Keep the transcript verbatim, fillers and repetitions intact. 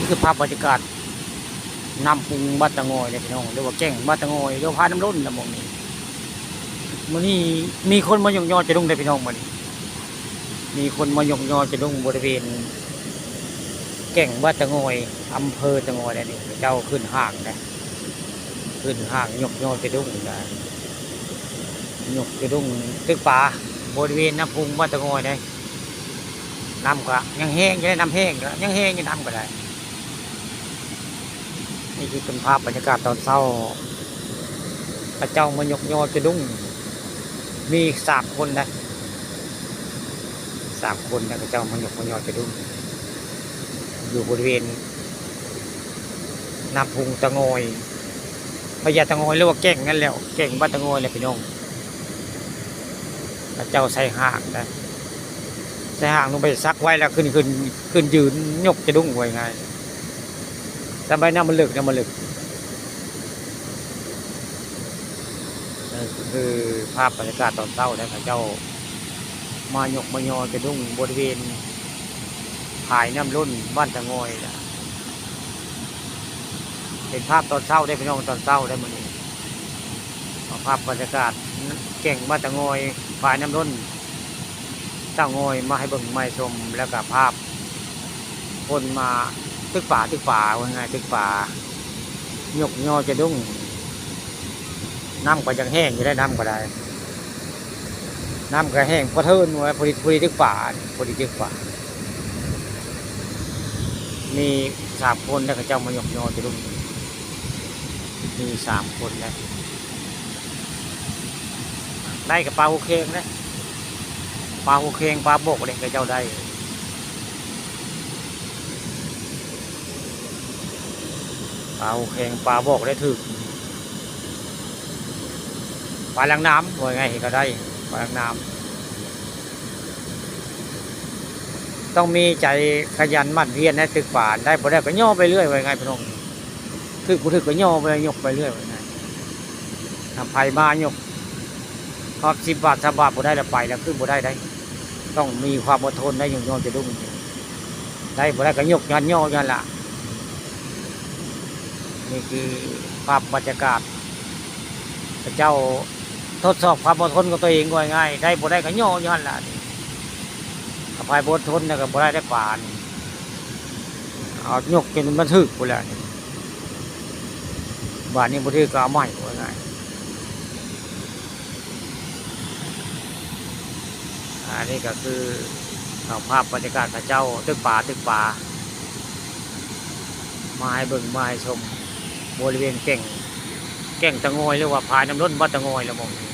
คือภาพบรรยากาศน้ำพุงบ้านตะงอยเด้อพี่น้อง หรือว่าแก่งบ้านตะงอย หรือว่าพาน้ำล้นนะหม่องนี้ มื้อนี้มีคนมายกยอจะดุ้งเด้อพี่น้อง มื้อนี้ มีคนมายกยอจะดุ้งบริเวณแก่งบ้านตะงอย อำเภอตะงอยนั่นเอง เจ้าขึ้นห้างนะ ขึ้นห้างยกยอจะดุ้งนะ ยกจะดุ้งตึกปา บริเวณน้ำพุงบ้านตะงอยนะ น้ำก็ยังแห้งอยู่ได้ น้ำแห้งก็ยังแห้งอยู่ น้ำก็ได้ นี่คือเป็นภาพบรรยากาศตอนเช้า พระเจ้ามายกยอจะดุ้ง มีสามคนนะ สามคนนะ พระเจ้ามายกมายอจะดุ้ง อยู่บริเวณน้ำพุงตะงอย พญาตะงอย หรือว่าแก่งนั่นแหละ แก่งบ้านตะงอยแหละพี่น้อง พระเจ้าใส่ห้างนะ ใส่ห้างลงไปซักไว้แล้วขึ้น ขึ้น ขึ้นยืนยกจะดุ้งไว้ไง แต่ใบหน้ามันลึกนะ มันลึก นั่นคือภาพบรรยากาศตอนเช้านะ พระเจ้ามายกมายอจะดุ้งบริเวณฝายน้ำล้นบ้านตะงอยนะ เป็นภาพตอนเช้าได้อพี่น้อง ตอนเช้าได้อมื้อนี้ เอาภาพบรรยากาศแก่งบ้านตะงอย ฝายน้ำล้นตะงอยมาให้เบิ่งมาให้ชม แล้วก็ภาพคนมาตึกปา ตึกปา ว่าไง ตึกปา ยกยอจะดุ้ง น้ำก็ยังแห้งอยู่ได้ น้ำก็ได้ น้ำก็แห้งพอเทินไว้ พอดี พอดีตึกปา พอดีตึกปา มีสามคนนะ เขาเจ้ามายกยอจะดุ้ง มีสามคนนะ ได้กับปาหัวแข้งนะ ปาหัวแข้ง ปาบกเลย เขาเจ้าได้ ปาหัวแข้ง ปาบกได้ถืก ปาหลังน้ำ ว่าไงก็ได้ ปาหลังน้ำ ต้องมีใจขยันหมั่นเพียรในตึกปา ได้บ่ได้ก็ย่อไปเรื่อย ว่าไงพี่น้อง ถืกบ่ถืกก็ย่อไป ยกไปเรื่อย ว่าไง ถ้าไผมายก ฮอดสิบบาท ซาวบาท บ่ได้แล้ว ไปแล้ว คือบ่ได้ได้ ต้องมีความอดทนได้ ยกยอจะดุ้ง ได้บ่ได้ก็ยกย้อนย่อย้อนละ นี่คือภาพบรรยากาศ พระเจ้าทดสอบความอดทนของตัวเอง ว่าง่าย ได้บ่ได้ก็ย่อย้อนละ ถ้าไผบ่อดทนเนี่ยก็บ่ได้ได้ปานี่ เอายกจนมันถืกพู้นแหละ บาดนี้บ่ถืกก็เอาใหม่ ว่าง่าย อันนี้ก็คือเอาภาพบรรยากาศเขาเจ้าตึกปา ตึกปา มาให้เบิ่งมาให้ชม บริเวณแก่ง แก่งตะงอย หรือว่าฝายน้ำล้นบ้านตะงอยละหม่องนี้